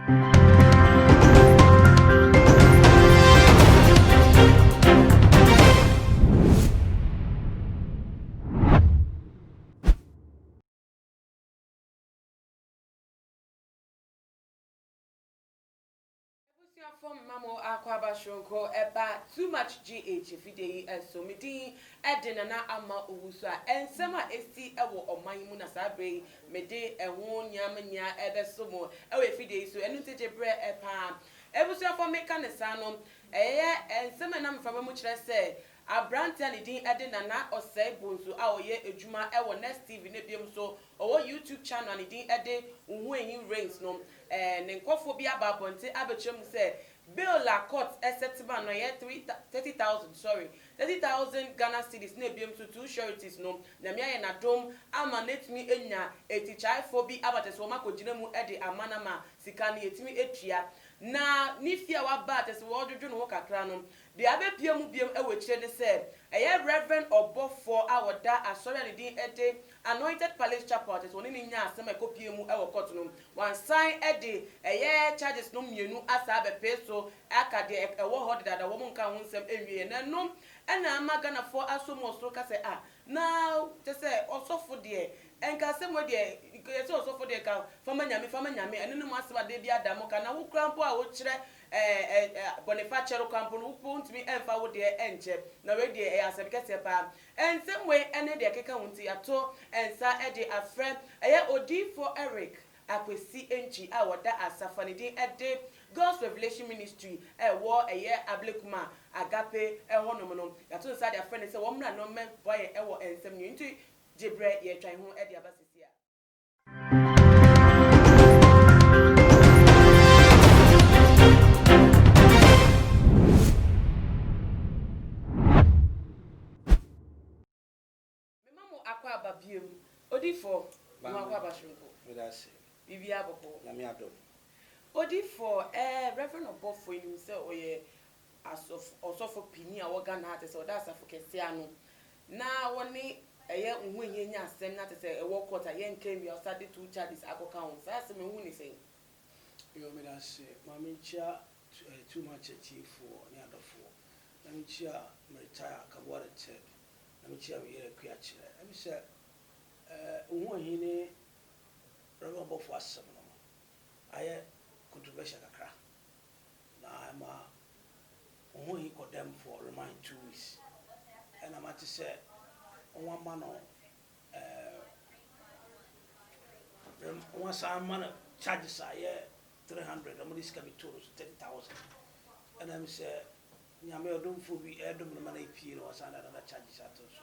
Abusuafo mma mo akwaaba soronko ɛba Too Much GH afidie yi so. Me din de Nana Ama Owusu a nsɛm a ɛsi wɔ ɔman yi mu na saa berɛ yi mede ɛho nneɛma nyinaa ɛbɛso mo wɔ afidie yi so. Ɛno nti gye berɛ paa. Abusuafo meka no saa no, ɛyɛ nsɛm a ɛnam mframa mu kyerɛ sɛ Aberanteɛ a ne din de Nana Osei Bonsu a ɔyɛ adwuma wɔ Nest TV na biom nso ɔwɔ YouTube channel a ne din de Nhuahi Reigns no, ne nkurɔfoɔ bi aba abɔnten abɛkyerɛ mu sɛ bail a court sɛte ma no ɛyɛ 30,000 sorry, 30,000 Ghana cedis na biom nso two sureties no, Nyame ayɛ n'adom ama no atumi anya atikyaefoɔ bi aba kyerɛ sɛ wɔn akɔgyina mu de ama no ama sika no yɛatumi atua. Na ne fie a waba a kyerɛ sɛ wɔredwodwo ne ho kakra no, Deɛ abɛpue mu bio wɔ akyire ne sɛ, ɛyɛ Rev. Ɔbɔfoɔ a ɔda asɔre a ne din de Anointed Palace Chapel a kyerɛ sɛ ɔne no nyaa asɛm a ɛkɔpuee mu wɔ kɔɔto no, wansan de ɛyɛ charges no mmienu asan abɛpee so aka deɛ ɛwɔ hɔ dedaada wɔn nkaa ho nsɛm nwieɛ. Na ɛno na ama Ghanafoɔ asɔ mu wɔ soro ka sɛ ah na kyerɛ sɛ ɔsɔfo deɛ nka asɛm wei deɛ yɛsɛ ɔsɔfo deɛ nka fa ma Nyame fa ma Nyame ɛno ne mo asɛm a da biara da moka na wo koraa mpo a wokyerɛ Ɛɛ ɛ bɔnefakyɛ no koraa mpo no, wo wontumi mfa wo deɛ nkyɛ. Na wei deɛ ɛyɛ asɛm kɛseɛ paa. Nsɛm wei ne deɛ ɛkeka ho nti, yɛato nsa de afrɛ ɛyɛ Odiyifoɔ Eric Akwasi Antwi a ɔda asafo a ne din de God's Revelation Ministry a ɛwɔ ɛyɛ Ablekuma Agape hɔnom no. Yɛato nsa de afrɛ no sɛ wɔmmra na ɔmmɛboa yɛn wɔ nsɛm no nti gye berɛ yɛretwa yɛn ho de aba seesei a. Mema mo akwaaba biom. Odifoɔ, mo akwaaba soronko. Medase. Biribiara bɔkɔɔ. Nyame adom. Odifoɔ, eh, Reverend Ɔbɔfoɔ yi nim sɛ ɔyɛ asɔfo, ɔsɔfo panin a ɔwɔ Ghana ha, kyerɛ sɛ ɔda asafo kɛseɛ ano. Na wɔne ɛyɛ ho hia nya asɛm na kyerɛ sɛ ɛwɔ court a yɛnka nwie a ɔsan de two charges akɔka ho. Saa asɛm yi wohu ne sɛn? Yoo medase, ma menkyia too much atiefoɔ ne adɔfoɔ, na menkyia me retire Kaboa the third, na menkyia me yere Akua Kyerɛ. Ɛmi sɛ wo ho ahi ne Rev ɔbɔfoɔ asɛm no ayɛ controversial kakra. Na ɛma wo ho hi kɔ dɛm for remind 2 weeks. Ɛna mate sɛ wɔn ama no wɔn asan ama no charges a ɛyɛ 300. Wɔn de sika bi to no so 30,000. Ɛna mi sɛ Nyame ɔdomfoɔ bi ɛdom no ma no epie na wɔsan de another charges ato so.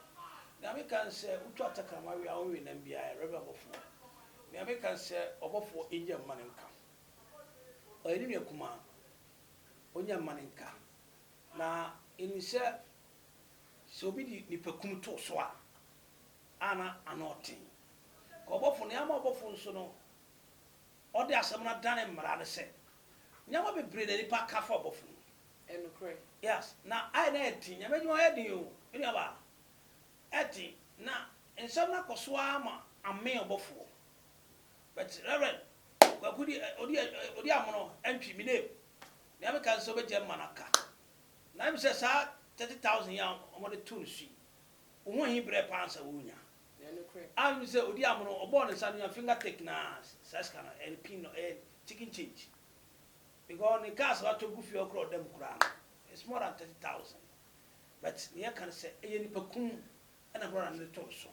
Nea meka n sɛ wotwa takrama we a wonwe nam biara. Reverend ɔbɔfoɔ, nea meka n sɛ ɔbɔfoɔ ngya mma no nka. Ɔyɛ ne nua kumaa, ɔnya mma no nka. Na yɛnim sɛ sɛ obi de nipakum to so a, a na ano ɔten. Ka ɔbɔfo, nea ama ɔbɔfo nso no, ɔde asɛm no adane mmara no sɛ, nneɛma bebree na nipa ka fa ɔbɔfo ho. Ɛnokorɛ. Yes, na ayɛ na ɛden. Nyame adwuma yɛ den o, me nuabaa. Ɛden. Na nsɛm no akɔ so ara ma amee ɔbɔfoɔ. But Reverend Kwaku di odi odi amono ɛntwi me name. Nea meka ne sɛ wobɛgya mma no aka. Na ɛm sɛ saa 30,000 yi a wɔde too no so yi, wo ho ahi berɛ paa ansa wonya. A menim sɛ odi amono ɔbɔɔ ne nsa no nya finger take na saa sika no ɛyɛ pin no ɛyɛ chicken change. Because ne cars watɔ gu fie hɔ koraa ɔda mu koraa no it's more than 30,000. But nea ɛka ne sɛ ɛyɛ nipa kum ɛna brɔda no de too no so.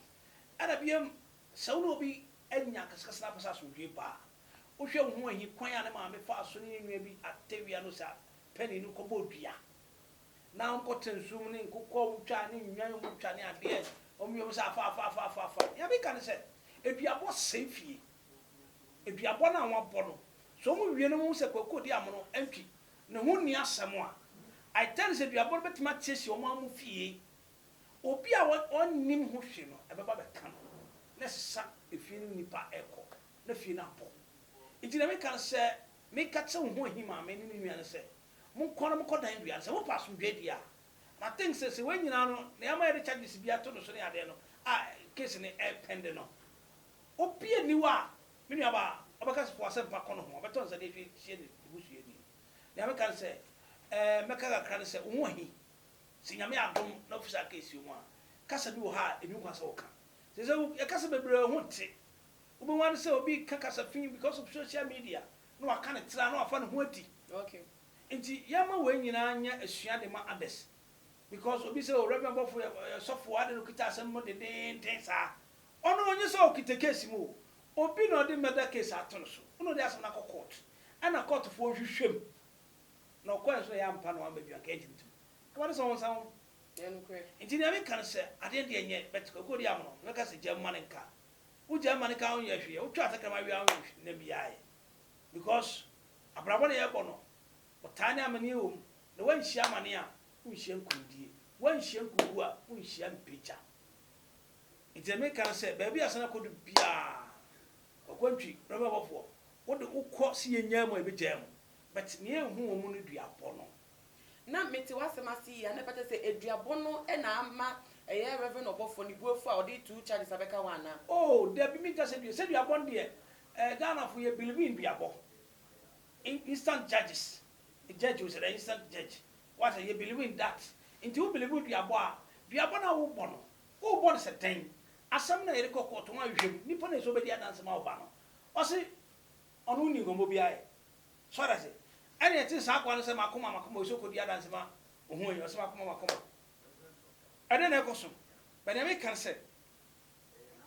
Ɛna biom sɛ wo ne obi anya akasakasa na apɛ sɛ asomdwoe ba a, wohwɛ wo ho ahi kwan a ne maame faa so ne ne nua bi atawia no sɛ panyin no kɔbɔɔ dua na wɔkɔtena nsuo mu ne nkokɔ a wɔtwa ne nnwan a wɔtwa ne adeɛ wɔn yɛ wɔn sɛ afa afa afa afa afa. Nea meka ne sɛ aduabɔ sɛe fie. Aduabɔ no a wɔabɔ no, sɛ wɔwie no wɔhu sɛ Kwaku odi amono antwi ne ho nni asɛm a, I tell you sɛ aduabɔ no bɛtumi atiesie wɔn ara wɔn fie. Obi a ɔnnim ho hwee no, ɛbɛba bɛka no na ɛsesa efie no nnipa ɛkɔ na fie no abɔ. Nti na meka no sɛ, meka kyerɛ wo ho ahi maame ne ne nua no sɛ, monkɔ na monkɔ dan dua no, sɛ mopɛ asomdwoeɛ deɛ a. And I think sɛ sɛ wei nyinaa no, nea ama yɛde charges bi ato no so ne adeɛ no a case no ɛpɛnde no, obi nni hɔ a, me nuabaa, Ɔbɛka sɛ fa w'asɛmpa kɔ no ho, ɔbɛtɔ nsa de ahwie ahyɛ ne busuani. Nea meka ne sɛ, ɛɛ, mɛka kakra ne sɛ, wo ho ahi. Sɛ Nyame adom na wofi saa case yi mu a, kasa bi wɔ hɔ a ɛnni kwan sɛ woka. Seesei wo, yɛkasa bebree a wo ho nte. Wobɛhu ara ne sɛ obi reka kasa fi because of social media na waka ne tra na wafa ne ho adi. Nti yɛmma wei nyinaa nyɛ asuade ma others because obi sɛ oh Rev Bɔfo yɛ ɔyɛ sɔfo adɛn na okita asɛm mu dendeenden saa. Ɔno ɔnyɛ sɛ ɔkita case mu o, obi na ɔde murder case ato no so, ɔna ɔde asɛm no akɔ court ɛna court foɔ nhwehwɛ mu na ɔkɔɛ nso na ɛyɛ ampa na wamba bio anka yɛngye no ntom. Awurade sɛ ɔnsa ho. Nti nea meka ne sɛ adeɛ no deɛ nyɛ but Kwaku Odiamono mɛka sɛ gya mu ma no nka. Wo gya ma no ka wonyɛ hwee wo twa tɛkrɛma wia wonyɛ hwee nam biaa yɛ because abrabɔ na yɛbɔ no ɔtaa ne amaneɛ wɔ mu na wanhyia amane a wonhyia nkunimdie wanhyia nkuguo a wonhyia mpagya nti deɛ meka ne sɛ baabi a asane akɔdu biaa kwakwantwi rɔba bɔfoɔ wode wokɔ se yɛnyaa mu a yɛbɛgyaa mu but nea ɛhu wɔ mu no duabɔ no. Na mete w'asɛm ase yie a, na ɛbɛkyerɛ sɛ aduabɔ no na ama ɛyɛ Rev. Ɔbɔfoɔ no bo afu a ɔde two charges abɛka ho anaa? Oh dabi menka sɛ dua, sɛ duabɔ no deɛ eh Ghanafo yɛ believe in duabɔ, instant judges, judge o sɛ dɛn instant judge, wate yɛ believe in that, nti wo believe duabɔ a, duabɔ no a wobɔ no, wobɔ no sɛ dɛn, asɛm no a yɛde kɔ court wɔn ahwehwɛ mu, nipa no a ɛsɛ ɔbɛdi adanse ma wo ba no, ɔse ɔno wonni nkɔmmɔ biara yɛ. So wate ase? Ɛna yɛtee saa akoa no sɛ, M'akoma, m'akoma, ɔsɛ ɔkɔdi adanse ma ohuu yi, ɔsɛ m'akoma, m'akoma. Ɛdɛn na ɛkɔ so? But nea meka ne sɛ,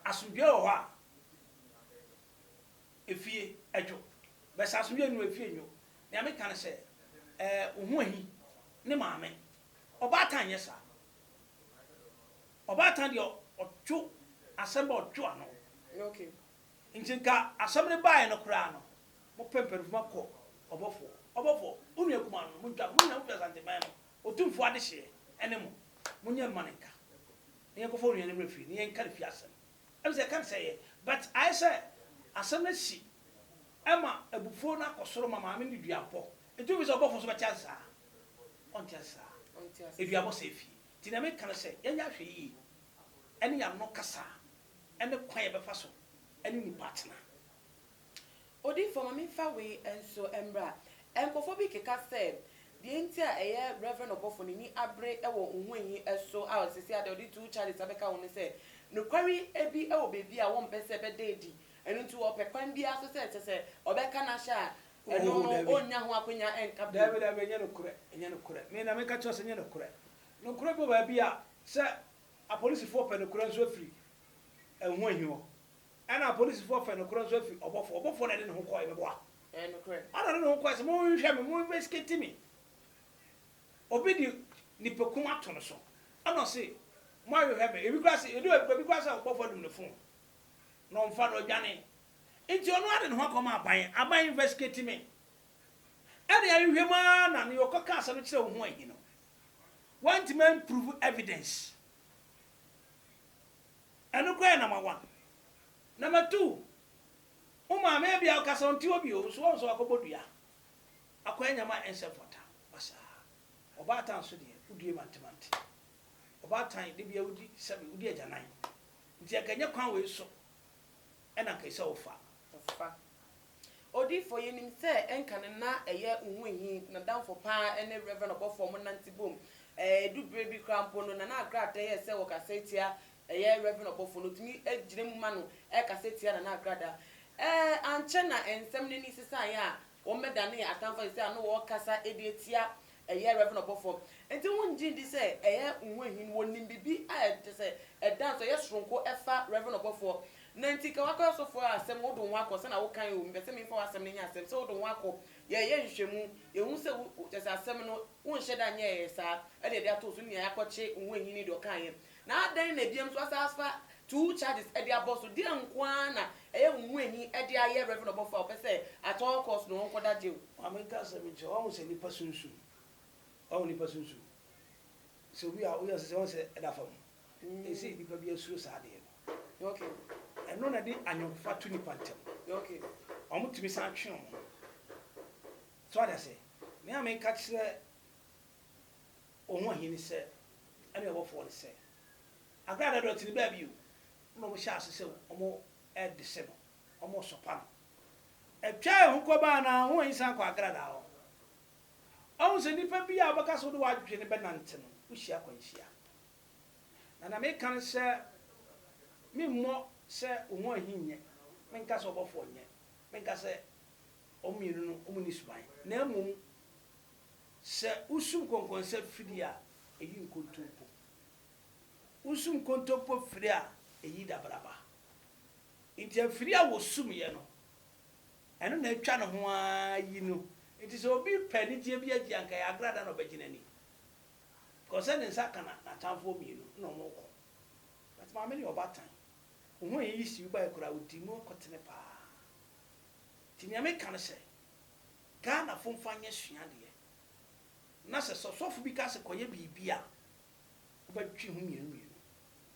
asomdwoeɛ wɔ hɔ a, efie dwo. But sɛ asomdwoeɛ nni hɔ a, efie nnwo. Nea meka ne sɛ, ɛɛ, ohuu ahi ne maame. Ɔbaatan nyɛ saa. Ɔbaatan deɛ ɔtwo asɛm ba ɔtwo ano. Okay. Nti nka asɛm no baeɛ no koraa no, mopɛ mpanyinfoɔ ma kɔ ɔbɔfoɔ, ɔbɔfoɔ, wo nua kumaa no, montwa, mo nyinaa mofiri Asanteman mu, Otumfoɔ adehyeɛ ɛne mo, monyɛ mma no nka, na yɛnkɔfa onua no mmra fie, na yɛnka ne fie asɛm. Ɛm sɛ yɛka no sɛ ɛyɛ, but ayɛ sɛ asɛm no asi ɛma abufuo no akɔ soro ma maame no de dua bɔ, nti wofiri sɛ ɔbɔfoɔ nso bɛte ase saa? Ɔnte ase saa. Eduabɔ sɛe fie. Nti nea meka ne sɛ, yɛnyɛ ahwɛyie ɛne yɛn ano kasa ne kwan a yɛbɛfa so ne nnipa atena. Odiyifoɔ, ma memfa wei nso mmra. Nkurɔfoɔ bi keka sɛ, deɛ nti a ɛyɛ Rev. Ɔbɔfoɔ n'ani abere wɔ Nhuanyi so a seesei ara deɛ ɔde two charges abɛka ho ne sɛ, nokware bi wɔ baabi a wɔmpɛ sɛ ɛbɛda adi, ɛno nti ɔpɛ kwan biara so sɛ kyerɛ sɛ ɔbɛka no ahyɛ a, ɛno Oh, no dabi. ɔnnya ho akwanya nka bio. Dabi, dabi, ɛnyɛ nokorɛ, ɛnyɛ nokorɛ. Me na meka kyerɛ wo sɛ ɛnyɛ nokorɛ. Nokorɛ bi wɔ baabi a, sɛ Apolisifoɔ pɛ nokorɛ nso afiri ɛho ahi hɔ. Ɛna apolisifoɔ fɛ nokorɛ nso afiri ɔbɔfoɔ. Ɔbɔfoɔ na ɛde ne ho kɔeɛ, meboa? Ɛyɛ nokorɛ. Ɔna ɔde ne ho kɔeɛ sɛ monhwehwɛ me, mo investigate me. Obi de nipakum ato no so. Ɛna ɔse moahwehwɛ me. Ebi koraa se, edu baabi koraa sɛ ɔbɔfoɔ adum ne phone na ɔmfa no ɔdwane. Nti ɔno ara de ne ho akɔma aban, aban investigate me. Ɛna yɛahwehwɛ mu ara na nea ɔkɔka asɛm no kyerɛɛ wo ho ahi no, Wantumi amprove evidence. Ɛno koraa yɛ number one. Number two, wo maame ebia ɔka sɛ ɔnte hɔ bio nso wahu sɛ wakɔbɔ dua, akɔyɛ nneɛma a ɛnsɛ mfata, basaa. Ɔbaatan nso deɛ, wodue mantemante. Ɔbaatan, da biara wodi sɛbe, wodi agyanan. Nti anka ɛnyɛ kwan wei so ɛna anka ɛsɛ sɛ wofa. Ɔfa. Odiyifoɔ, yɛnim sɛ ɛnkane na ɛyɛ Nhuahi n'adamfo pa ara ne Rev. Ɔbɔfoɔ a wɔnante bom. Ɛdu berɛ bi koraa mpo no, Nana Agrada yɛɛ sɛ wɔkasa tia ɛyɛ Rev. Ɔbɔfoɔ no, ɔtumi gyina mu ma no kasa tia Nana Agrada. Ankyɛ na nsɛm no ani sesaeɛ a wɔbɛdanee atamfo a seesei a na wɔrekasa de atia ɛyɛ Rev. Ɔbɔfoɔ. Enti wongye ndi sɛ ɛyɛ Nhuahi no, wɔnim biribi a kyerɛ sɛ ɛda nso, ɛyɛ soronko ɛfa Rev. Ɔbɔfoɔ Na nti ka w'akɔ asɔfoɔ a asɛm wode wo ho akɔ sɛnea wokan o mepɛ sɛ memfa w'asɛm no nyɛ asɛm sɛ wode wo ho akɔ yɛyɛ nhwehwɛmu yɛhu sɛ wo kyerɛ sɛ asɛm no wonhyɛ da nyɛɛ saa ɛde yɛde ato wo so ne nea yɛakɔkye wo ho ahi ne deɛ ɔkaeɛ na adɛn na biam nso asan afa two charges de abɔ so deɛn nko ara na ɛyɛ wo ho ahi de ayɛ Rev ɔbɔfoɔ a wopɛ sɛ at all cost no ɔnkɔda jail. Maame nka asɛm nkyerɛ wo, woahu sɛ nnipa sunsum, woahu nnipa sunsum, sɛ obi a woyɛ sɛ woahu sɛ ɛda fam, Ɛsɛ sɛ nnipa biara suro saa adeɛ no. Ɛno na ɛde ayɔnkofa to nnipa ntam. Wɔtumi san twe wɔn ho. So wate aseɛ? Nea meka kyerɛ wɔn ahi ne sɛ, ɛne ɔbɔfoɔ no sɛ, Agrada deɛ ɔte ne baabi o, ɛna wɔhyɛ ase sɛ wɔredese no, wɔresɔpa no. Ɛtwaa ehu kɔbaa na ho ayisan kɔ agradaa hɔ. Ɔhu sɛ nipa bi a wobɛka sɛ wode w'adwene bɛnante no, wohyia akwanhyia. Na nea meka ne sɛ, memmɔ sɛ wo ho ahi nyɛ, menka sɛ ɔbɔfoɔ nyɛ, menka sɛ wɔn mmienu no wɔnni suban, na mmom sɛ wosum nkɔnkɔnsa fidie a, ɛyi nkontompo. Wosum nkontompo firi a, ɛyi dabraba. Nti afiri a wɔsumyɛ no, ɛno na atwa ne ho ara yi no. Nti sɛ obi pɛ anigyeɛ bi agye a, anka ɛyɛ agrada na ɔbɛgye n'ani. Because sɛ ne nsa ka na n'atamfoɔ mmienu na wɔn rekɔ. But maame no yɛ ɔbaatan. Wo ho ayiyi si wo baeɛ koraa, ɔdi mu akɔtene paa. Nti nea meka ne sɛ, Ghanafo mfa nyɛ suadeɛ. Na sɛ sɔsɔfo bi ka sɛ kɔyɛ biribi a, wobɛtwe ho mmienu mmienu.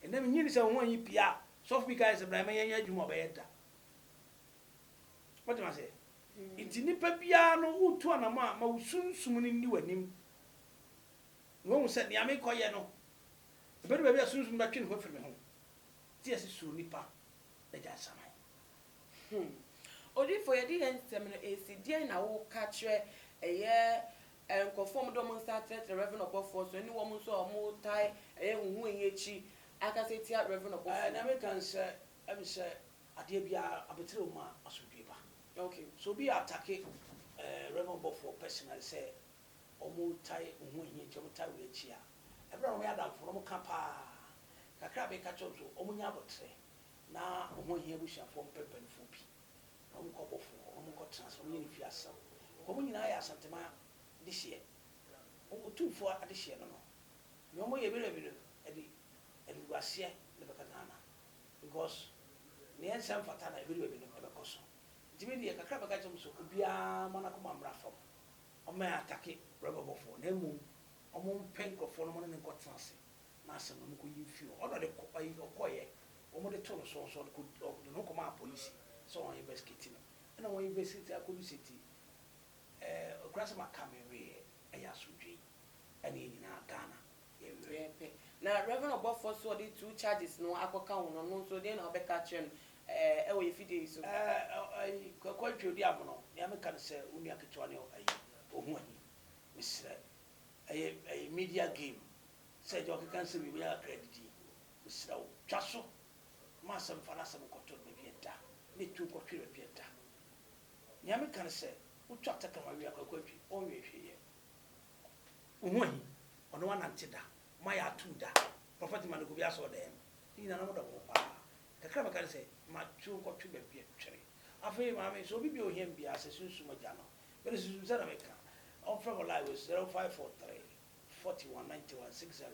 Ɛnnɛ mennye nni sɛ wo ho anyi pii a sɔfo bi ka sɛ bra ma yɛnyɛ adwuma a ɔbɛyɛ da. Wote me aseɛ? Nti nipa biara no wotu anamɔ a ma wo sunsum no nni w'anim. Na wahu sɛ nea merekɔyɛ no, ɛbɛdu baabi a sunsum no bɛtwe ne ho afiri me ho. Nti yɛse suro nipa na gyae saman. Hmm. Odiyifo, yɛde yɛn nsɛm no resi, deɛn na woka kyerɛ ɛyɛ nkurɔfoɔ a wɔde wɔn nsa atrɛtrɛ Rev. Ɔbɔfoɔ so ne wɔn nso a wɔtae ɛyɛ huhuo yi akyi akasa atia Rev. Ɛɛ, Ɔbɔfoɔ? nea meka ne sɛ, ɛm sɛ adeɛ biara abotire wɔ mu a asomdwoeɛ ba. Okay. Sɛ obi atake ɛɛ Rev. Ɔbɔfoɔ personally sɛ wɔtae wo ho ahia nti wɔtae wei akyi a, ɛberɛ a wɔyɛ adamfo no wɔka paa. Kakra a meka kyerɛ wɔn nso, wɔnyɛ aboterɛ na wo ho ahia abusuafoɔ mpɛ mpaninfoɔ bi na wɔnkɔ ɔbɔfoɔ hɔ na wɔnkɔ tena ase na wɔnyɛ ne fie asɛm. Wɔn nyinaa yɛ Asanteman adehyeɛ. Otumfoɔ adehyeɛ no no. Nea wɔyɛ bi bi no ɛde animguaseɛ na ɛbɛka Ghana because nea ɛnsɛ mfata na ɛbɛdu baabi no ɛbɛkɔ so. Nti me deɛ kakra a mɛka akyerɛ wɔn sɛ obiara mma n'akoma mmra fam. Wɔn atake rɔba bɔfoɔ na mmom wɔn mpɛ nkorɔfoɔ na wɔn ne no nkɔ tena ase na asɛm no wɔn kɔ yi mfiri hɔ. Ɔna ɔde kɔ ayi ɔkɔeɛ wɔn de too no so nso ɔde kɔ ɔde ne ho kɔ maa polisi sɛ wɔn investigate no ɛna wɔn investigate akɔdu sɛ ti ɛɛ okura sɛ maka me weɛ ɛyɛ asomdwee ɛne yɛn nyinaa Ghana yɛ werɛ. Yɛpɛ. Na Reverend ɔbɔfoɔ nso ɔde two charges no akɔka ho no ɔno nso deɛn na wobɛka akyerɛ no ɛɛ ɛwɔ yɛn fidie yi so? Ɛɛ ayi Kwaku Antwi odi amono, nea meka ne sɛ wo nua ketewa ne ayi ohu ahi, mesrɛ ɛyɛ ɛyɛ media game sɛ agya ɔkeka nsɛm yi obenya kakra adidi, mesrɛ wo twa so ma asɛm fa n'asɛm nkɔto no baabi ɛda na etuo nkɔtwere baabi ɛda. Nea meka ne sɛ wotwa tɛkrɛma wie a Kwaku Antwi ɔnwɛn hwee yɛ. Wo ho ahi, ɔne wo anante da, moayɛ atuu da, Prɔfɛt ma no kɔ bi asɔɔdan mu, ne nyinaa na modɔ mo ho paa. Kakra a mɛka ne sɛ, ma tuo nkɔtwe baabi a ɛtwere. Afei maame, sɛ obi bi a ohia me biara, sɛ Sunsum Agya no, mede Sunsum sɛ na meka, ɔmfrɛ me line wei so, 0543 41 91 60,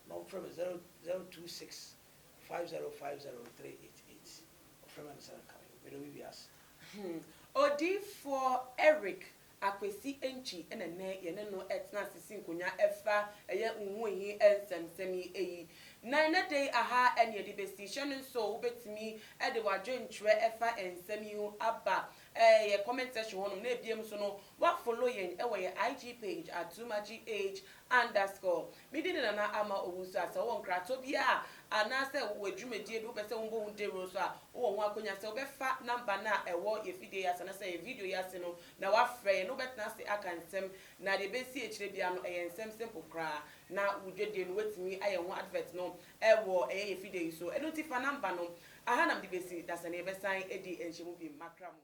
na ɔmfrɛ me 0026 5050 388. Ɔfrɛ me a me nsa bɛka me. Meda obi biara ase. Hmm. Odiyifoɔ Eric Akwasi Antwi na nnɛ yɛne no tena ase si nkonnwa ɛfa ɛyɛ nhuahi nsɛmsɛm yi yi. Na ɛnnɛ da yi aha ne yɛde bɛsi. Hyɛ no nso wobɛtumi de w'adwenkyerɛ ɛfa nsɛm yi ho aba yɛ comment section hɔnom na ebiem nso no woafollow yɛn wɔ yɛn IG page at tumagh underscore. Me din de Nana Ama Owusu a sɛ wowɔ nkratoɔ biara anaasɛ wowɔ dwumadie bi wopɛ sɛ wobɔ ho dawuro nso a wowɔ ho akwanya sɛ wobɛfa number no a ɛwɔ yɛn fidie yi ase anaasɛ yɛn video yi ase no na woafrɛ yɛn na wobɛtena ase aka nsɛm na deɛ ɛbɛsi akyire biara no ɛyɛ nsɛm simple koraa na wo dwadie no woatumi ayɛ ho advert no ɛwɔ ɛyɛ yɛn fidie yi so. Ɛno nti fa number no aha na mede bɛsi dasani yɛbɛsan adi nhyɛmu bio makra mo.